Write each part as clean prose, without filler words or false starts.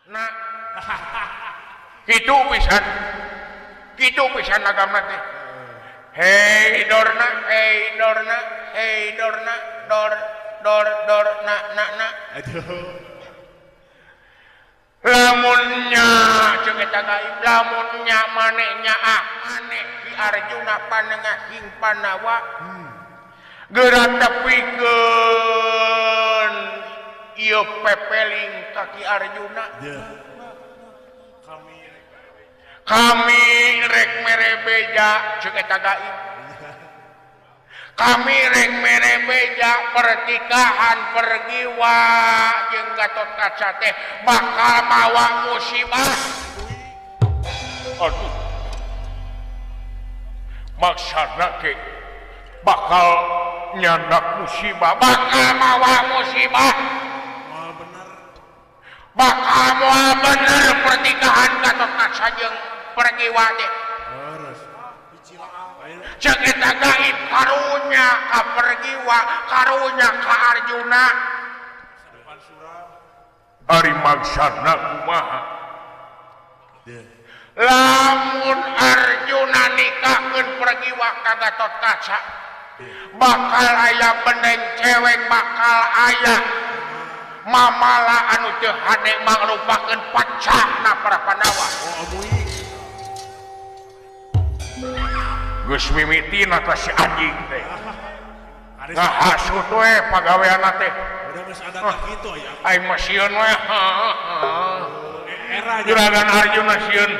Nah, kitu pisan, kitu pisan agama teh. Hei Dorna, hei Dorna, hei Dorna, dor dor dor na na na. Aduh. Lamunnya cek eta gaib, lamunnya manehnya, ah, maneh Ki Arjuna panengah ing Pandawa, geura tepikeun ieu pepeling ka Ki Arjuna. Kami Kami rek mere beja, cek eta gaib, kami rek mere beja pertikahan Pergiwa jeung Gatot Kaca teh bakal mawa musibah. Aduh, maksana ke bakal nyandak musibah, bakal mawa musibah. Moal bener. Bakal moal bener pernikahan Gatot Kaca jeung Pergiwa teh. Terus. Ayo. Cek eta gaib, karunya ka Pergiwa, karunya ka Arjuna. Depan surah. Ari maksana kumaha? Dia. Lamun Arjuna nikahkeun Pergiwa ka Gatot Kaca, bakal aya bendeng cewek, bakal aya mamala anu teu hade mangrupakeun pacahna para Pandawa. Oh, amui. Geus mimitina teh si anjing teh. Ari ngahasut we pagaweanna teh. Udah geus ada tak kitu ya. Aing mah sieun we. Era aja. Juragan Arjuna sieun,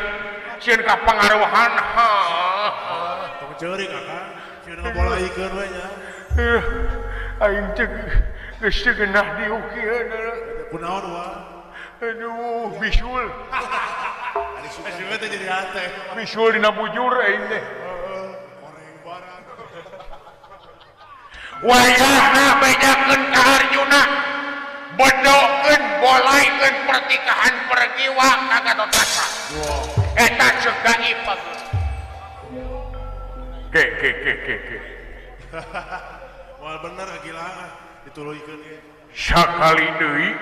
sieun ka pangaruhan. Tong ceurik, Akang. Sieun ngabolaikeun we nya. Eh, aing teh geus teu geunah diukieun. Kunaon, wa? Aduh, bisul. Ari sugan teh jadi hate. Bisul dina bujur aing teh. Koreng barang. Wayahna bejakeun ka Arjuna, bedokeun, bolaikeun pernikahan Pergiwa ka Gatot Kaca. Dua. Eta cek gaib bagus ke ke ke ke ke. Moal bener gila ah. Dituluykeun ge. Sakali deui,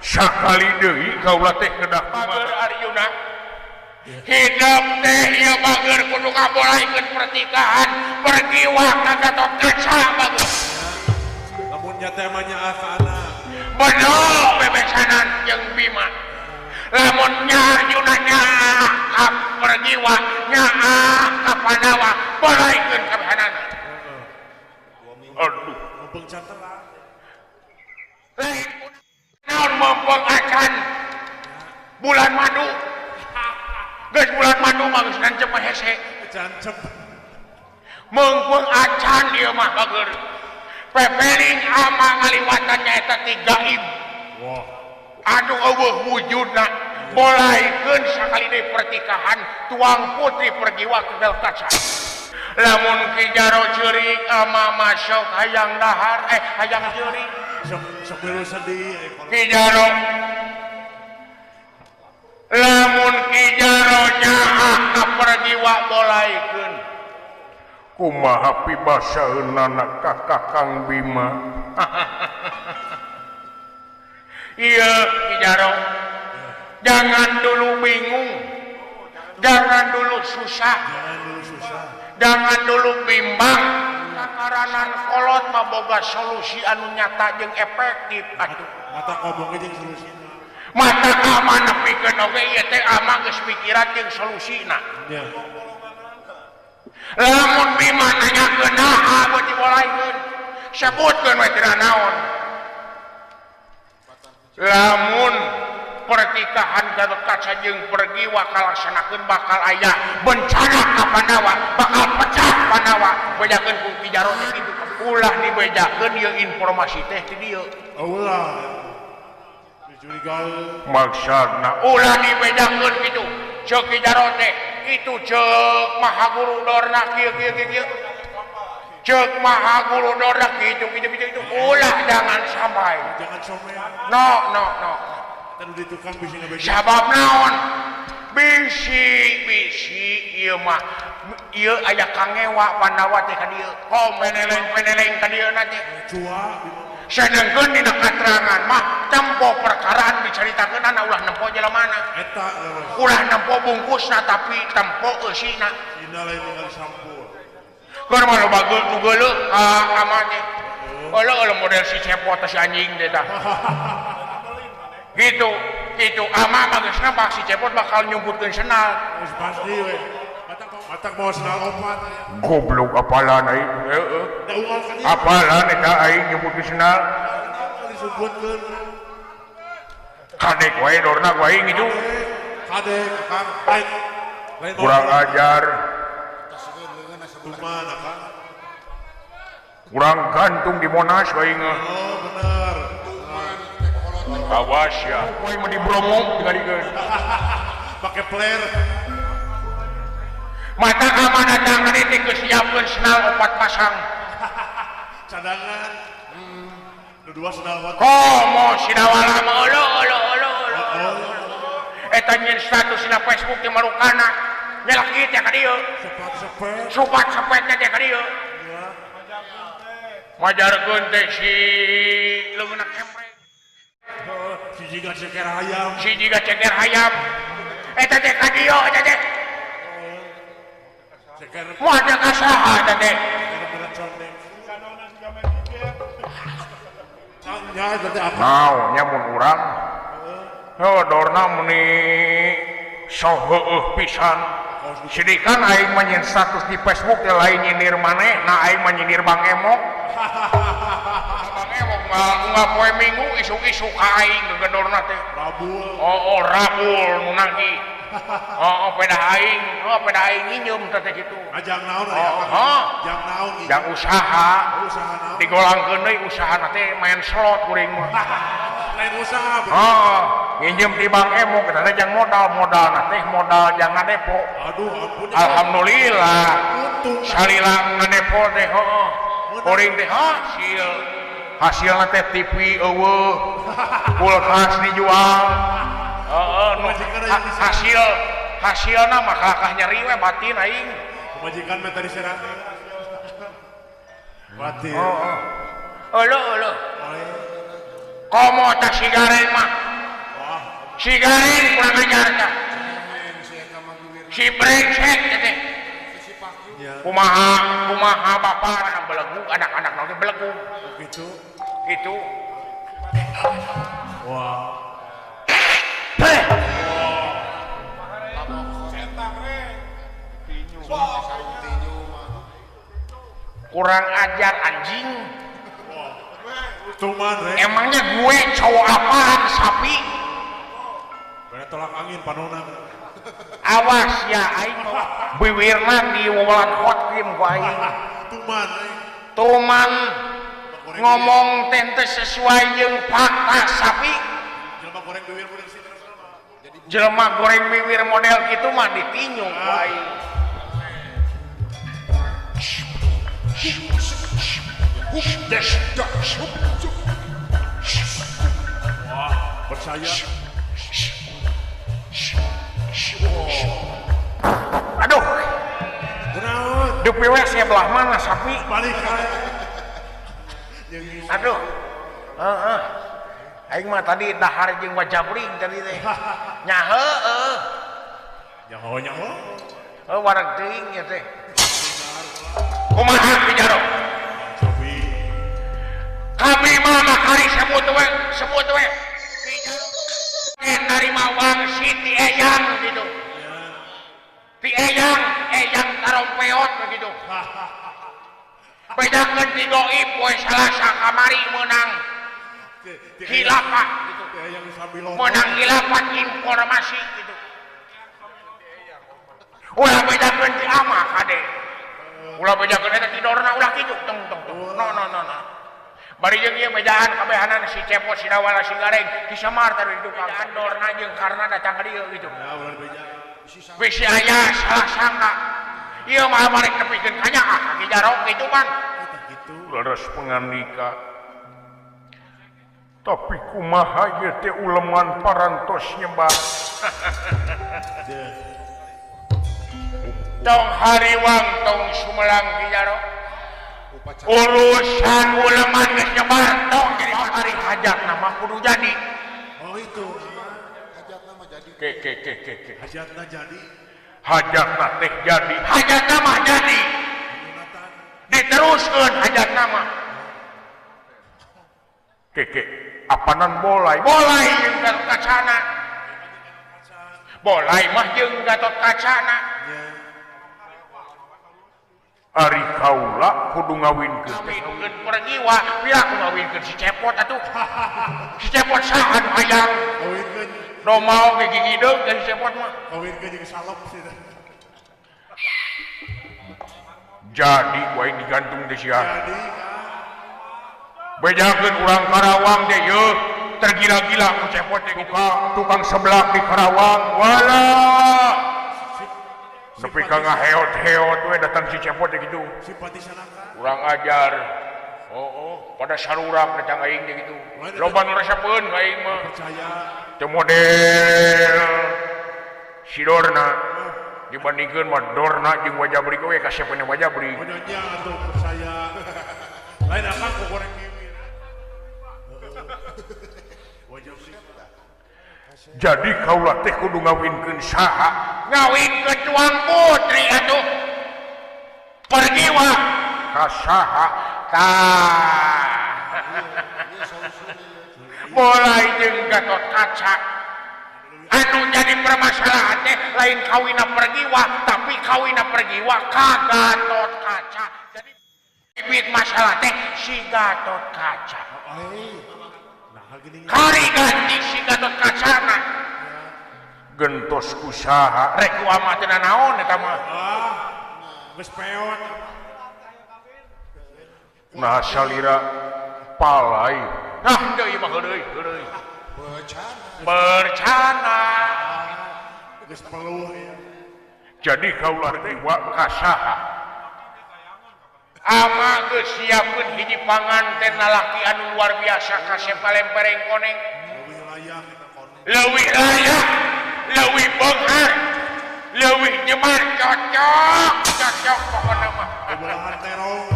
sakali deui kaula teh kedah bager. Arjuna hidup teh ieu bager, kudu ngabolaikeun pernikahan Pergiwa ka Gatot Kaca bagus. Lamun nya temanya ah ka anak. Bedo bebesanan jeung Bima. Lamun nya Arjuna nyaah ka Pergiwa, nyaah ka Pandawa, bolaikeun kabehanana. Aduh. Mumpung can telat. Lain naon, mumpung acan bulan madu. Geus bulan madu mah geus nancep mah hese. Cancep. Mumpung acan ieu mah bager. Pepeling ama ngaliwatan nyaeta ti gaib. Wah. Aduh, euweuh wujudna. Bolaikeun sakali deui pertikahan tuang putri Pergiwa ke Gatot Kaca. Lamun Ki Jaro ceurik, ama masuk hayang dahar, eh, hayang ceurik. Sok sok milu sedih eh, kalau Ki Jaro, lamun Ki Jaro nyaah ka Pergiwa, bolaikeun, kumaha pibasaeunana ka Kakang Bima? Iya, Ki Jaro, jangan dulu bingung, jangan dulu susah. Jangan dulu susah. Jangan dulu bimbang. Karanan kolot mah boga solusi anu nyata jeung efektif atuh. Mata ngomongnya jeung solusina. Mata ama nepikeun oge ieu teh ama geus pikiran jeung solusina. Lamun Bima nanyakeun naha buat dibolaikeun, sebutkeun we tina naon. Lamun pernikahan Gatot Kaca jeung Pergiwa kalaksanakeun, bakal aya bencana ka Pandawa, bakal pecah Pandawa. Bejakeun ku Ki Jaro teh kitu. Ulah dibejakeun ieu informasi teh ti dieu. Ulah. Dicurigai. Maksudna ulah dibejakeun kitu. Ceuk Ki Jaro teh itu, ceuk Maha Guru Dorna kieu kieu kieu kieu, ceuk Maha Guru Dorna kitu kitu kitu kitu. Ulah, jangan sampai. Jangan somean. No no no. Tadi di tukang bisi ngabeja. Sabab naon, bisi bisi ieu mah ieu aya kangewa Pandawa teh ka dieu, oh, peneleng peneleng ka dieu nanti. Cua. Sedengkeun dina katerangan mah tempo perkaraan dicaritakeun ulah nempo jelemana. Eta ulah nempo bungkusna tapi tempo eusina. Dina lain ningali sampul. Keur mah loba nu geuleuh ka ama teh. Eueuh model si cepot si anjing teh tah. Gitu, gitu ama mah geus nampak si cepot bakal nyumputkeun senal. Geus pasti we. Matak mau senal opat. Goblok apalan aing. Heeh. Da unggal ka dieu. Apalan eta aing nyumputkeun senal. Disumputkeun. Kadek wae dorna ku aing itu. Kadek Kang. Lain. Lain Kurang ajar. Kumaha Kang? Kurang gantung di Monas aing. Oh bener. Awas ya. Poe mah di Bromo digalikeun. Pake flare. Mata ka datang teh geus siapkeun senal 4 pasang. Cadangan. Dua senal opat. Komo sidawala mah eueuh eueuh eueuh eueuh. Eta nyen status dina Facebook teh marukana. Nyelak ieu teh ka dieu. Sepat-sepet. Supat sepetnya teh ka dieu. Majarkeun teh si leungeunna kempreng. Si jiga ceker hayam. Si jiga ceker hayam. Eta teh ka dieu eta teh. Ceker. Moal teh ka saha eta teh? Nya eta teh apa? Naon nya mun urang? Heuh dorna meni so heueuh pisan. Sidikan aing mah nyen status di Facebook teh lain nyindir maneh, nah aing mah nyindir Bang Emok. Bang Emok mah unggal poe Minggu isuk-isuk ka aing gegedorna teh. Rabul. Oh, rabul nu nagih. Oh, pedah aing, oh pedah aing nginjem teh teh kitu. Ajang naon aya? Oh, Jang naon ieu? Jang usaha. Usaha naon? Digolangkeun deui usahana teh main slot kuring mah. Lain usaha. Oh, nginjem di Bang Emok eta teh jang modal, modalna teh modal jang ngadepo. Aduh, ampun. Alhamdulillah. Untung. Salila ngadepo teh heueuh. Kuring teh hasil. Hasilna teh TV eueuh. Kulkas dijual. Heeh, nu hasil hasilna mah kalakah nyeri we batin aing. Majikan mah tadi serang. Batin. Heeh. Eueuh eueuh. Komo tah si gareng mah. Si gareng kurang ajar tah. Si brengsek teh. Kumaha kumaha bapak anak belegu anak-anak naon belegu. Gitu. Gitu. Wah. Kurang ajar anjing. Tuman, re. Emangnya gue cowok apaan sapi? Bener tolak angin panona. Awas ya aing biwirna di wowolan hot cream ku aing. Tuman, re. Tuman ngomong teh sesuai jeung fakta sapi. Jelema goreng biwir model situ. Jelema goreng biwir model kitu mah ditinju ku aing. Wah, percaya. Aduh. Kunaon? Dupi we sebelah mana sapi? Balik kae. Aduh. Heeh. Aing mah tadi dahar jeung wajabring tadi teh. Nya heueuh. Nyaho nyaho. Heuh wareg teuing ieu teh. Kumaha Ki Jaro? Sapi. Kami mah makari sebut we, sebut we. Ki Jaro narima wangsit ti Eyang gitu. Ti Eyang, Eyang tarompeot begitu. Bedakeun ti goib poe Salasa kamari meunang khilafah gitu. Meunang khilafah informasi gitu. Ulah bedakeun ti ama kade. Ulah bejakeun eta tidorna ulah kitu tong tong tong. No no no no. Bari jeung ieu bejaan kabehanan si Cepot si Dawala si Gareng si Samar tadi di tukang dorna jeung karna datang ka dieu gitu. Ya ulah beja. Bisi aya salah sangka. Ieu mah barek nepikeun ka nyaah ka Ki Jaro kitu pan. Kitu. Leres pangandika. Tapi kumaha ieu teh uleman parantos nyebab. Tong hariwang tong sumelang Ki Jaro. Urusan uleman geus nyebar tong jadi hari hajat nama kudu jadi. Oh itu. Hajatna mah jadi. Ke ke ke ke ke. Hajatna jadi. Hajatna teh jadi. Hajatna mah jadi. Diteruskeun hajatna mah. Ke ke apanan bolai? Bolai jeung Gatot Kacana. Bolai mah jeung Gatot Kacana. Ari kaula kudu ngawinkeun teh pergiwa, pira ku ngawinkeun si Cepot atuh. Si Cepot saha nu hayang? Kawinkeun. Domao ge gigideung ka si Cepot mah. Kawinkeun jeung salep sih. Jadi wae digantung teh sia. Jadi bejakeun urang Karawang teh yeuh tergila-gila ku Cepot teh tukang seblak di Karawang wala. Nepi ka ngaheot-heot we datang si Cepot teh kitu. Urang ajar. Oh, oh, pada sarurak datang aing teh kitu. Loba nu resepeun ka aing mah. Percaya. Teu model si Dorna dibandingkeun mah Dorna jeung Wajabri we kasepeun Wajabri. Nya atuh percaya. Lain apa ku goreng bibir. Wajabri. Jadi kaula teh kudu ngawinkeun saha? Ngawinkeun tuang putri atuh. Pergiwa ka saha? Tah. Mulai jeung Gatot Kaca. Anu jadi permasalahan teh lain kawina pergiwa, tapi kawina pergiwa ka Gatot Kaca. Jadi bibit masalah teh si Gatot Kaca. Kari ganti si Gatot Kacana. Gentos usaha rek ku amah teh naon eta mah. Geus peot. Nah salira palai. Nah deui mah heureuy heureuy. Bercana. Bercana. Geus peluh ya. Jadi kaula teh wa ka saha? Ama geus siapkeun hiji panganten lalaki anu luar biasa kasep kalempereng koneng. Leuwih layak eta koneng. Leuwih layak, leuwih beunghar, leuwih jemar cocok, cocok pokona mah. Belahan terong.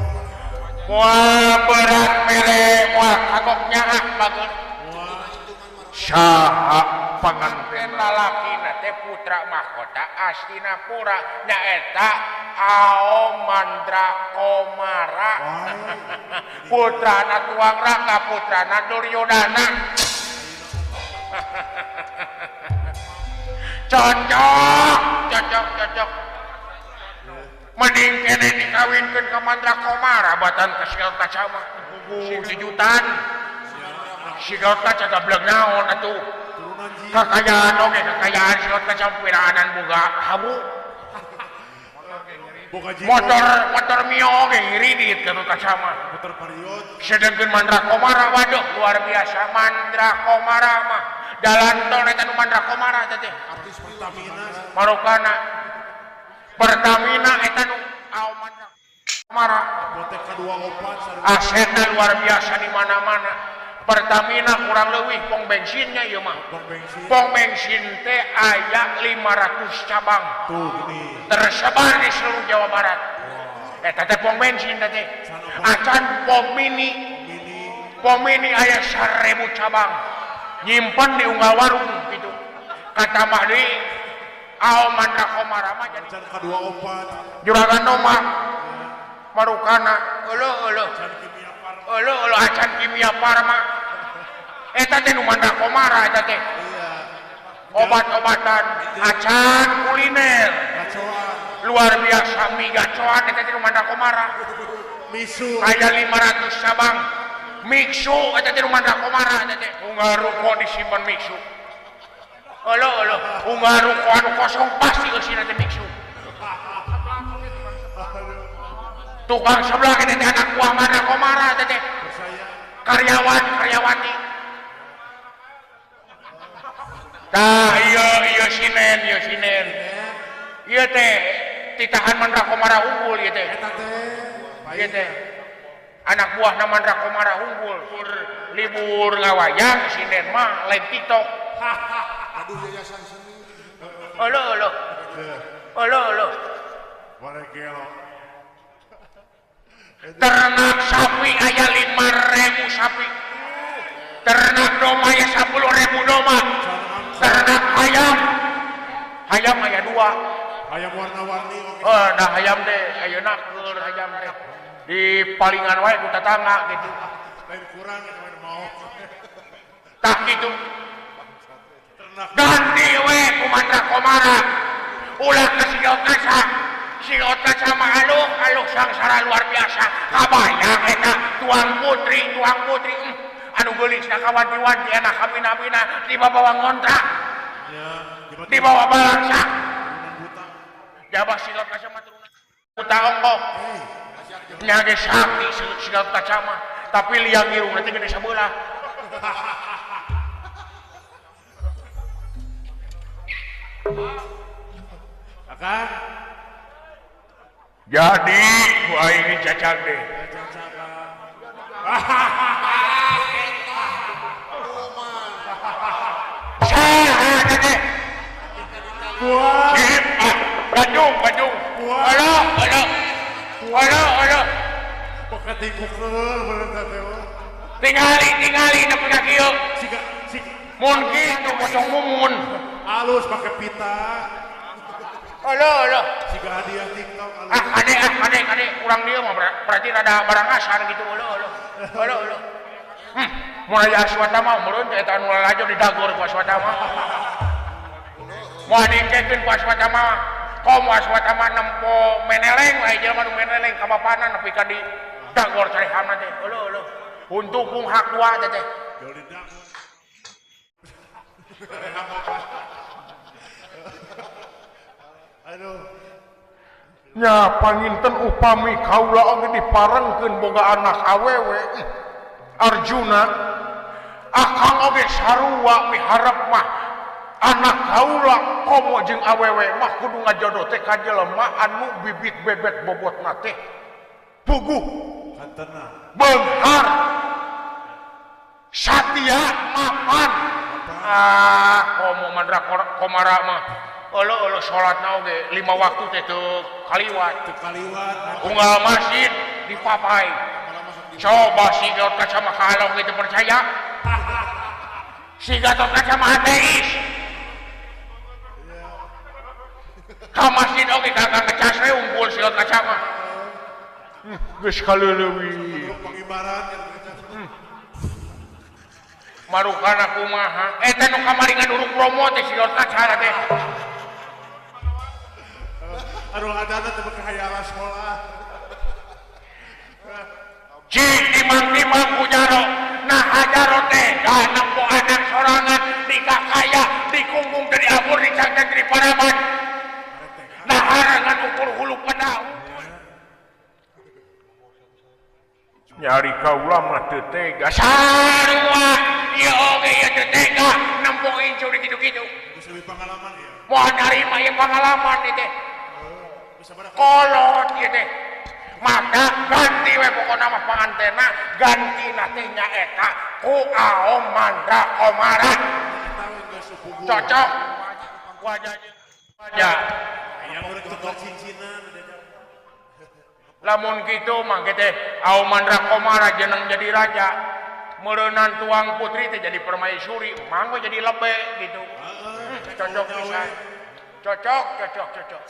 Moal berat mere, moal kagok nyaah bagus. Saha panganten lalakina teh putra mahkota Astinapura nyaeta Ao Mandra Komara. Putrana Tuang Raka, putrana Duryodana. Cocok, cocok, cocok. Mending kene dikawinkeun ka Mandra Komara batan ka Gatot Kaca mah. Sing sejutan. Si Gatot Kaca gablek naon atuh. Kakayaan oge kakayaan si Gatot Kaca piraanan boga habu. Motor motor Mio oge ngiridit Gatot Kaca mah. Motor Pariot. Sedengkeun Mandra Komara waduh luar biasa Mandra Komara mah. Jalan tol eta nu Mandra Komara teh teh. Artis Pertamina. Marokana. Pertamina eta nu Ao Mandra Komara. Apotek ka-24 sarua. Asetna luar biasa di mana-mana. Pertamina kurang leuwih pom bensinnya ieu mah. Pom bensin. Pom bensin teh aya 500 cabang. Tuh gini. Tersebar di seluruh Jawa Barat. Eta teh pom bensin teh. Acan pom mini. Pom mini aya 1000 cabang. Nyimpen di unggal warung gitu. Kata mah deui Ao Mandra Komara mah jadi acan ka-24. Juragan Noma. Marukana euleuh euleuh. Euleuh euleuh acan kimia farma. Eta teh nu Mandra Komara eta teh. Iya. Obat-obatan, acan kuliner. Gacoan. Luar biasa mie gacoan eta teh nu Mandra Komara. Misu. Aya 500 cabang. Mixu eta teh nu Mandra Komara eta teh. Unggal ruko disimpen mixu. Euleuh euleuh, unggal ruko anu kosong pasti eusina teh mixu. Tukang sebelah eta teh anak buah Mandra Komara eta teh. Karyawan, karyawati. Tah ieu ieu sinen, ieu sinen. Ieu teh titahan Mandra Komara unggul ieu teh. Eta teh. Ieu teh. Anak buahna Mandra Komara unggul. Libur ngawayang sinen mah lain TikTok. Aduh yayasan seni. Euleuh euleuh. Euleuh euleuh. Baregelo. Ternak sapi aya 5.000 sapi. Ternak domba aya 10.000 domba. Ternak ayam. Hayam aya 2. Hayam warna-warni oge. Oh, nah hayam teh ayeuna keur hayam teh. Di palingan wae ku tetangga gitu. Lain kurang eta mah maok. Tah kitu. Ternak ganti we ku Mandra Komara. Ulah ka Sigot Kaca. Sigot Kaca mah aluk, aluk sangsara luar biasa. Kabayang eta tuang putri, tuang putri. Anu geulis na kawanti-wanti enak kabina-bina dibawa ngontrak. Ya, dibawa balangsa. Jabah Sigot Kaca mah turunan buta ongkok. Nya ge sakti Sigot Kaca mah, tapi liang irungna teh gede sabelah. Akang. Jadi ku aing dicacag deh. Saha teh? Kuat. Bajung, bajung. Kuat. Halo, halo. Halo, halo. Pokoknya tikukeul bener teh mah. Tingali, tingali nepi ka kieu. Siga, siga. Mun kitu pocong mumun. Halus pake pita. Halo, halo. Siga hadiah TikTok halus. Ah, kade, ah, kade, kade. Urang dieu mah berarti rada barang asar gitu. Halo, halo. Halo, halo. Mun aya Aswatama meureun teh eta anu lalajo didagor ku Aswatama. Moal dikekeun ku Aswatama. Komo Aswatama nempo meneleng we jelema nu meneleng ka bapana nepi ka di dagor carehamna teh. Halo, halo. Untuk pung hak dua teh teh. Jauh di dagor. Aduh. Nya panginten upami kaula oge diparengkeun boga anak awewe. Arjuna akang oge sarua miharep mah anak kaula komo jeung awewe mah kudu ngajodoh teh ka jelema anu bibit bebet bobotna teh puguh kantena beunghar satia mapan. Ah komo Mandra Komara mah eueuh eueuh salatna oge 5 waktu teh teu kaliwat. Teu kaliwat. Unggal masjid dipapai. Coba si Gatot Kaca mah kalau gitu percaya. Si Gatot Kaca mah ateis. Ka masjid oge kagak ngecas we unggul si Gatot Kaca mah. Geus kaleuleui. Pengibaran Marukana kumaha? Eta nu kamari ngaduruk promo teh si Gatot Kaca teh. Aduh adana teh beuki hayala sekolah. Cik timang-timang ku jaro. Nah jaro teh nempo anak sorangan dikakaya dikungkung dari abur dicangcang dari paraban. Nah harangan ukur hulu pedau. Nyari kaula mah teu tega. Sarua ieu oge ieu teu tega nempo incu di kitu-kitu. Geus leuwih pangalaman ieu. Moal narima ieu pangalaman ieu teh. Kolot ieu teh. Maka ganti we pokona mah pangantena gantina teh nyaeta ku Aom Mandra Komara. Cocok wajahnya wajah. Lamun kitu mah teh Aom Mandra Komara jeneng jadi raja. Meureunan tuang putri teh jadi permaisuri, mangga jadi lebe gitu. Cocok pisan. Cocok, cocok, cocok.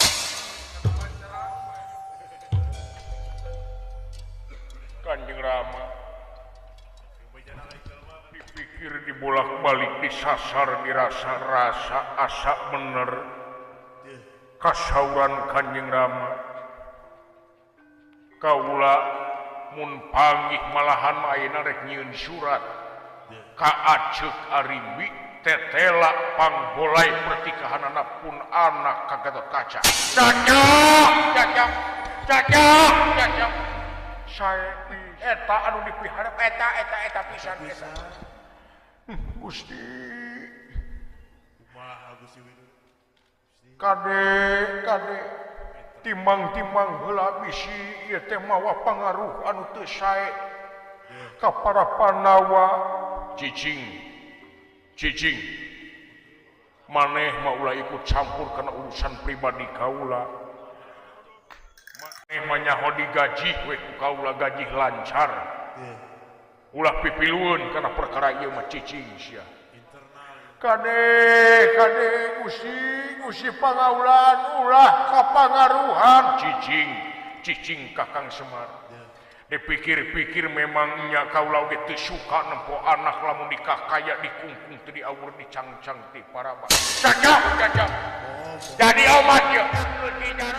Kanjeng Rama dipikir dibolak-balik disasar dirasa-rasa asa bener kasauran Kanjeng Rama kaula mun panggih malahan ayeuna rek nyieun surat ka Aceuk Arimbi tetela pangbolai pertikahanana pun anak ka Gatot Kaca. Cocok, cocok, cocok, cocok. Saya eta anu dipiharep eta eta eta pisan eta. Gusti. Kumaha Gusti Widu? Kade kade timang-timang heula bisi ieu teh mawa pangaruh anu teu sae ka para Pandawa. Cicing. Cicing. Maneh mah ulah ikut campur kana urusan pribadi kaula. Maneh nyaho digaji we ku kaula gaji lancar. Ulah pipilueun kana perkara ieu mah cicing sia. Kade kade Gusti Gusti pangaulan ulah kapangaruhan cicing cicing Kakang Semar. Dipikir-pikir memangnya kaula oge teu suka nempo anak lamun nikah kaya dikungkung teu diawur dicangcang ti parabah. Cocok cocok. Jadi omat ieu.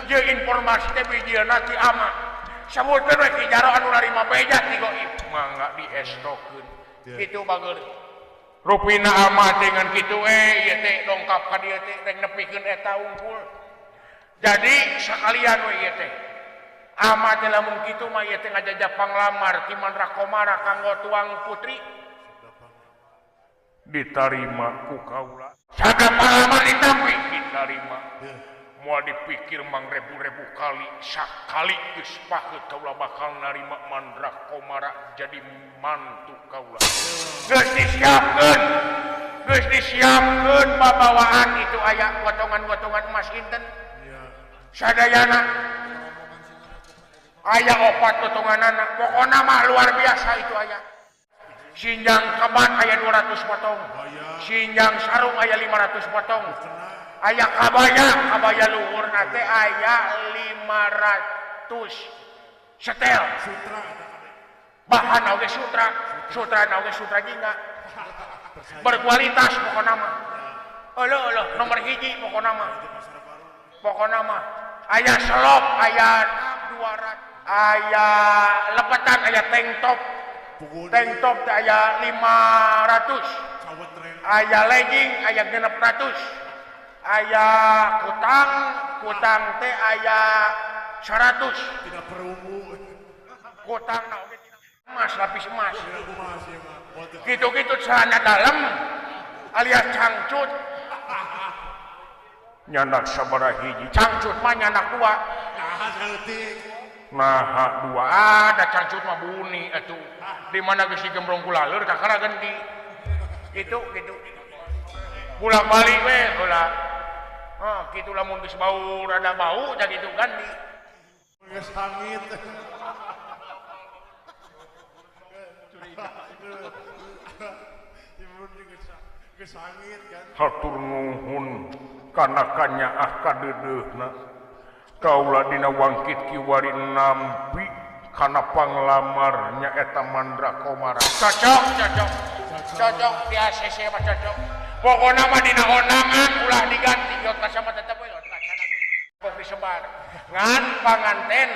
Ieu informasi teh bijieuna ti ama. Sebutkeun we Ki Jaro anu narima beja ti goib mangga diestokeun. Kitu bager. Rupina ama dengan kitu ieu teh dongkap ka dieu teh rek nepikeun eta unggul. Jadi sakalian we ieu teh. Ama teh lamun kitu mah ieu teh ngajajah panglamar ti Mandra Komara kanggo tuang putri. Ditarima ku kaula. Sada panglamar ditampi ditarima. Moal dipikir mangrebu-rebu kali sakali geus paheut kaula bakal narima Mandra Komara jadi mantu kaula. Geus disiapkeun. Geus disiapkeun babawaan itu aya potongan-potongan emas inten. Sadayana aya opat potonganana pokona mah luar biasa itu aya. Sinjang kaban aya 200 potong. Sinjang sarung aya 500 potong. Aya kabaya, kabaya luhurna teh aya 500 setel. Sutra bahan oge sutra, sutra oge sutra jingga. Berkualitas pokona mah. Eueuh eueuh nomor hiji pokona mah. Pokona mah aya selop aya 200 aya lepetan aya tank top. Tank top teh aya 500. Aya legging aya 600. Aya kutang, kutang teh aya 100. Tidak perungu. Kutang na oge tina emas lapis emas. Gitu-gitu celana dalam alias cangcut. Nyandak sabaraha hiji, cangcut mah nyandak dua. Nah, saeutik. Nah, dua ada cangcut mah buni atuh. Di mana geus digembrong ku laleur kakara ganti. Gitu gitu. Bolak-balik we heula. Ah, kitu lamun geus bau rada bau tah kitu ganti. Geus hangit. Geus hangit kan. Hatur nuhun kana kanyaah kadeudeuna. Kaula dina wangkit kiwari nampi kana panglamar nyaeta Mandra Komara. Cocok cocok. Cocok di ACC mah cocok. Pokona mah dina onangan ulah diganti yot sama tetep we yot kacana kok disebar. Ngan panganten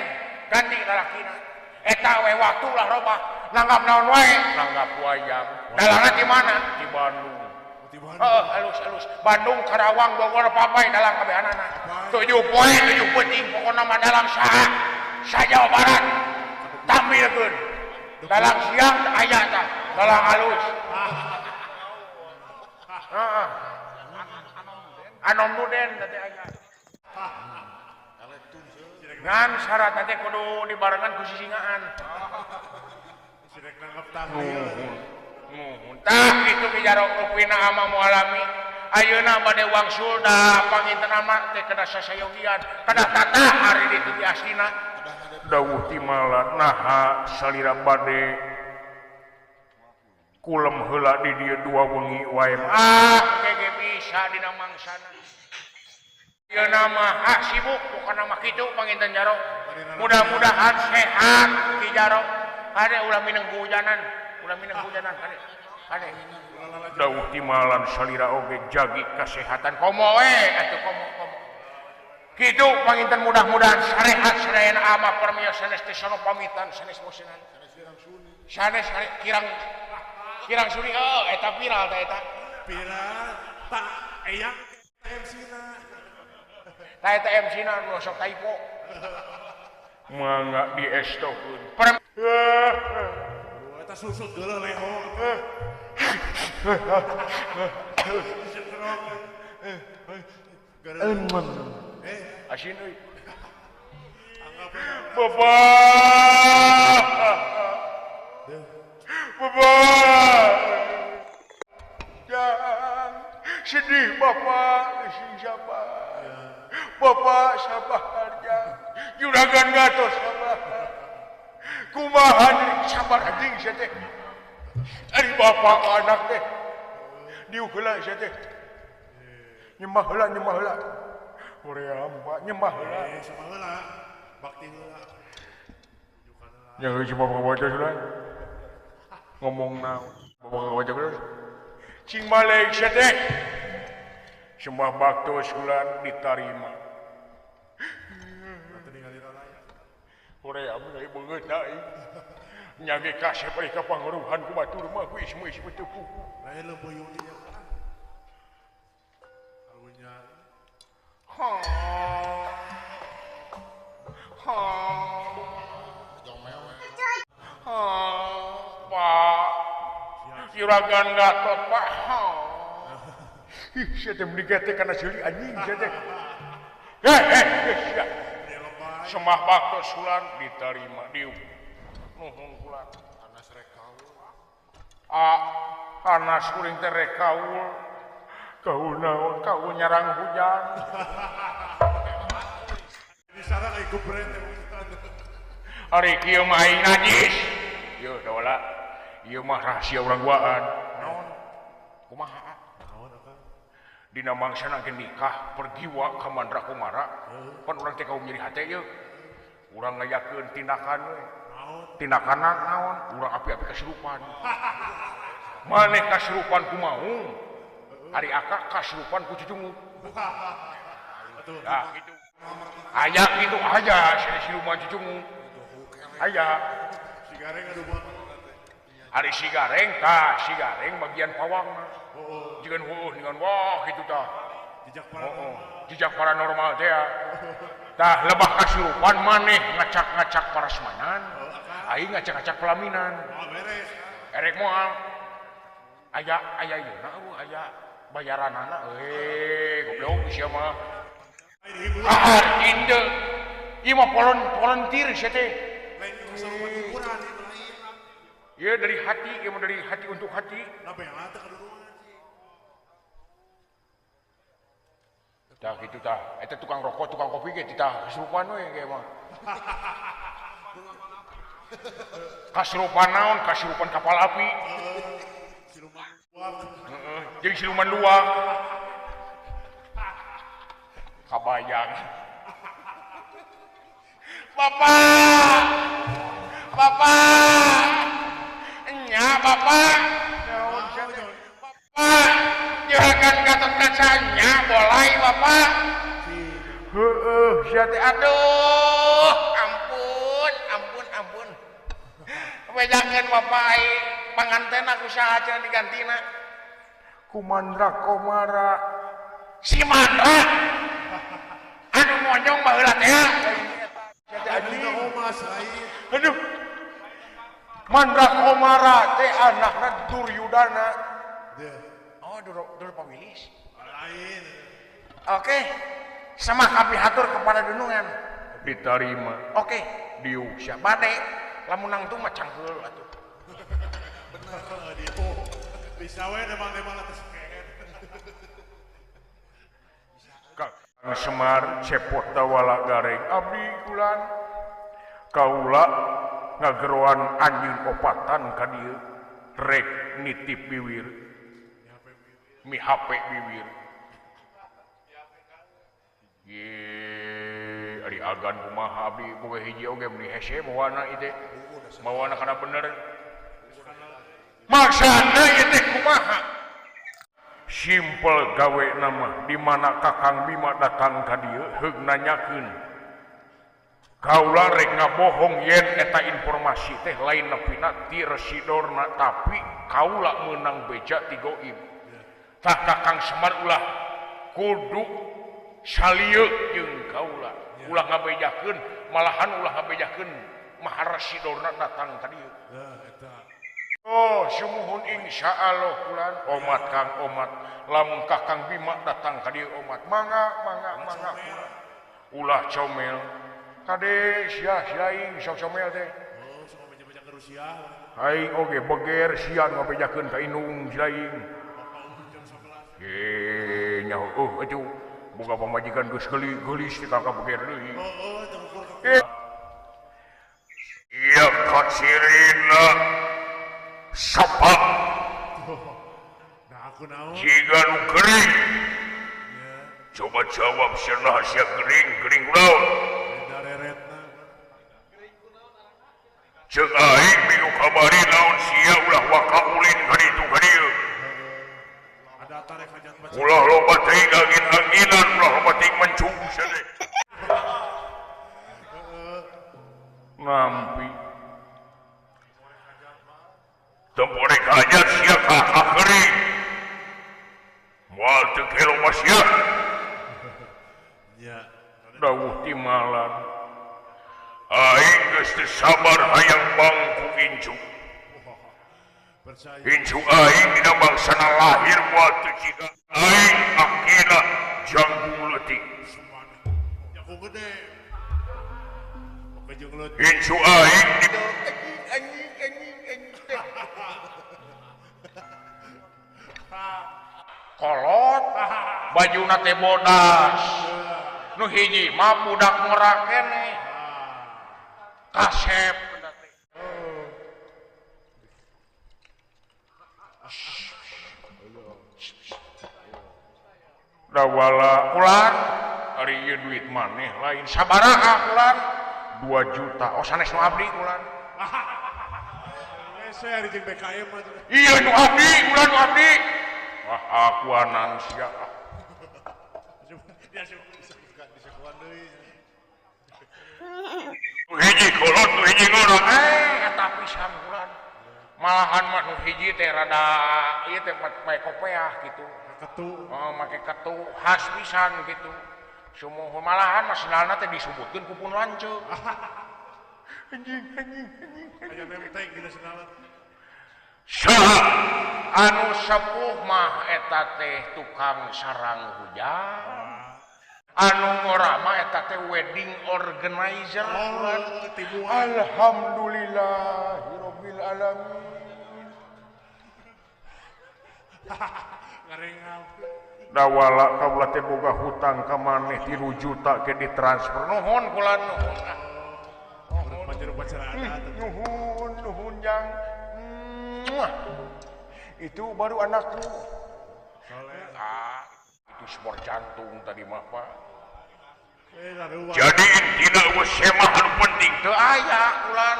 ganti lalakina. Eta we waktu ulah robah nanggap naon wae nanggap wayang. Dalangna di mana? Di Bandung. Heeh, halus-halus. Bandung, Karawang, Bogor, Papai dalang kabehanana. 7 poe 7 peuting pokona mah dalang saha? Sa Jawa Barat. Tampilkeun. Dalang siang aya tah, dalang halus. Heeh. Anom Duden teh aya. Ngan syaratna teh kudu dibarengan ku sisingaan. Sirek nanggap tahlil. Nuhun. Tah kitu Ki Jaro rupina ama mualami. Ayeuna bade wangsul da panginten ama teh kedah sasayogian, kedah tatah ari ditu di aslina. Dawuh timala naha salira bade kulem heula di dieu dua wengi wae. Ah, kege bisa dina mangsana. Ieu mah ah sibuk pokona mah kitu panginten Jaro. Mudah-mudahan sehat Ki Jaro. Hade ulah mineng hujanan, ulah mineng hujanan hade. Hade. Dawuh timalan salira oge jagi kesehatan komo we atuh komo komo. Kitu panginten mudah-mudahan sarehat sadayana ama permios sanes teh sono pamitan sanes bosenan. Sanes kirang kirang suri heuh eta viral teh eta. Viral tak eyang MC-na. Tah eta MC-na nu sok typo. Mangga diestokeun. Eta susut geuleuh leho. Asin euy. Bapak. Bapak. Jangan sedih Bapak, sing sabar. Bapak sabar aja. Juragan Gatot sabar. Kumaha sabar anjing sia teh. Ari bapak anak teh. Diuk heula sia teh. Nyembah heula, nyembah heula. Hoream Pak, nyembah heula. Nyembah heula. Bakti heula. Nya geus bapak wajah heula. Ngomong naon? Bapak wajah heula. Cing balik sia teh. Sembah baktos ulan ditarima. Hoream deui beungeut aing. Nya ge kasep ari ka pangaruhan ku batur mah ku ismu-ismu teu pugu. Lain leubeuyung dieu. Karunya. Ha. Ha. Ha, Pak. Juragan Gatot, Pak. Ih, sia teh meuni teh kana seuli anjing sia teh. Heh, sia. Semah baktos ulan diterima diuk. Nuhun kula. Panas rek kaul. Ah, panas kuring teh rek kaul. Kaul naon? Kaul nyarang hujan. Di sana kayak kupret. Ari kieu mah aing najis. Yeuh dola. Ieu mah rahasia urang duaan. Naon? Kumaha? Naon akang? Dina mangsana ge nikah pergiwa ka Mandra Kumara. Pan urang teh kaum nyeri hate ieu. Urang ngayakeun tindakan we. Tindakan naon? Urang api-api kasurupan. Maneh kasurupan ku maung. Ari akak kasurupan ku cucunguk. Nah, gitu. Aya kitu aya siluman cucunguk. Aya. Si Gareng anu buat Ari si Gareng tah, si Gareng bagian pawangna. Jigan heueuh dengan wah kitu tah. Jejak paranormal. Jejak paranormal teh ya. Tah lebah kasurupan maneh ngacak-ngacak parasmanan. Aing ngacak-ngacak pelaminan. Beres. Erek moal. Aya aya ieu na eueuh aya bayaranana euy goblok sia mah. Ah, inde. Ieu mah volunteer sia teh. Lain kasurupan hiburan. Ieu dari hati, ieu mah dari hati untuk hati. Lah bela teh kadurungan sih. Tah kitu tah, eta tukang rokok, tukang kopi ge titah kasurupan we ge mah. Kasurupan naon? Kasurupan kapal api. Siluman luak. Heeh, jeung siluman luak. Kabayang. Bapak. Bapak. Nya bapak. Naon sia teh? Bapak. Juragan Gatot Kaca nya bolai bapak. Heueuh sia teh aduh, ampun, ampun, ampun. Bejakeun bapak ai pangantena ku saha cenah digantina? Ku Mandra Komara. Si Mandra. Anu monyong baheula teh. Aduh. Mandra Komara teh anakna Duryudana. Oh, Dur Pawilis. Lain. Oke. Sama kami hatur kepada dunungan. Diterima. Oke, diuk sia bade. Lamun nangtung mah cangkeul atuh. Bener diuk. Bisa we nemang-nemang atas keet. Kakang Semar cepot dawala gareng abdi kulan. Kaula ngageroan anjeun opatan ka dieu rek nitip biwir. Mi hape biwir. Ye, ari agan kumaha abdi boga hiji oge meuni hese mawana ieu teh. Mawana kana bener. Maksana ieu teh kumaha? Simpel gawe nama di mana Kakang Bima datang ka dieu heug nanyakeun. Kaula rek ngabohong yen eta informasi teh lain nepina ti Resi Dorna tapi kaula meunang beja ti goib. Tah Kakang Semar ulah kudu salieuk jeung kaula. Ulah ngabejakeun, malahan ulah ngabejakeun Maharesi Dorna datang ka dieu. Oh, sumuhun insyaallah kulan omat Kang omat. Lamun Kakang Bima datang ka dieu omat. Mangga mangga mangga kulan. Ulah comel. Kade sia sia aing sok comel teh. Oh, sok ngabeja-beja ka Rusia. Aing oge beger sia ngabejakeun ka indung sia aing. Ye, nyaho atuh boga pamajikan geus geulis teh ka beger deui. Heeh, teu ukur. Iya kacirina sepak. Nah, aku naon? Jiga nu gering. Ya, Coba jawab cenah sia gering gering naon? Beda reretna. Ceuk aing minggu kamari naon sia ulah waka ulin ka ditu ka dieu. Ada tarek hajat baca. Ulah loba teuing angin-anginan, ulah loba teuing mencung sia teh. Nampi. Tempore hajat sia ka kering. Moal teu kelo mah sia. Ya. Dawuh timalan. Aing geus teu sabar hayang bangku incu. Percaya. Incu aing dina bangsana lahir moal teu jiga aing akina janggung leutik. Semana. Jago gede. Oke jeung leutik. Incu aing di kolot bajuna teh bodas. Nu hiji mah budak ngora keneh. Kasep eta teh. Dawala ulan ari ieu duit maneh lain sabaraha ulan 2 juta. Oh sanes nu abdi ulan. Hese ari jeung BKM mah. Iya nu abdi ulan nu abdi. Wah akuanan sia. Disekuan deui. Nu hiji kolot nu hiji ngora. Eta pisan ulan. Malahan mah nu hiji teh rada ieu teh make kopeah gitu. Ketu. Oh, make ketu khas pisan gitu. Sumuhun malahan mah sendalna teh disebutkeun ku pun lanceuk. Anjing anjing anjing. Aya nempeng dina sendalna. Saha anu sepuh mah eta teh tukang sarang hujan. Anu ngora mah eta teh wedding organizer. Oh, tibuan. Alhamdulillahirabbil alamin. Ngarengal. Dawala kaula teh boga hutang ka maneh 3 juta ke ditransfer. Nuhun kula nuhun. Urut panjer upacara adat. Nuhun nuhun jang. Muah. Itu baru anakku. Soleh. Ah, itu sport jantung tadi mah Pak. Larua. Jadi intina eueuh semah anu penting teu aya ulan.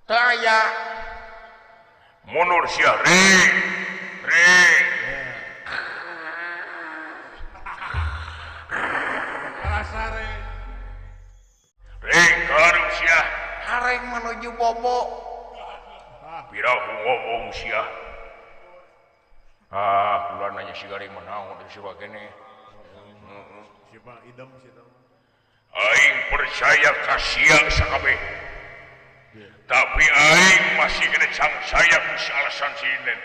Teu aya. Mundur sia ring. Ring. Rasa re. Ring karup sia. Hareng menuju bobo. Piraku ngomong sia. Ah, ulan nanya si garing mah naon teh si keneh. Siapa idem si eta mah. Aing percaya ka sia sakabeh. Tapi aing masih kena cangsaya ku si alasan sinen.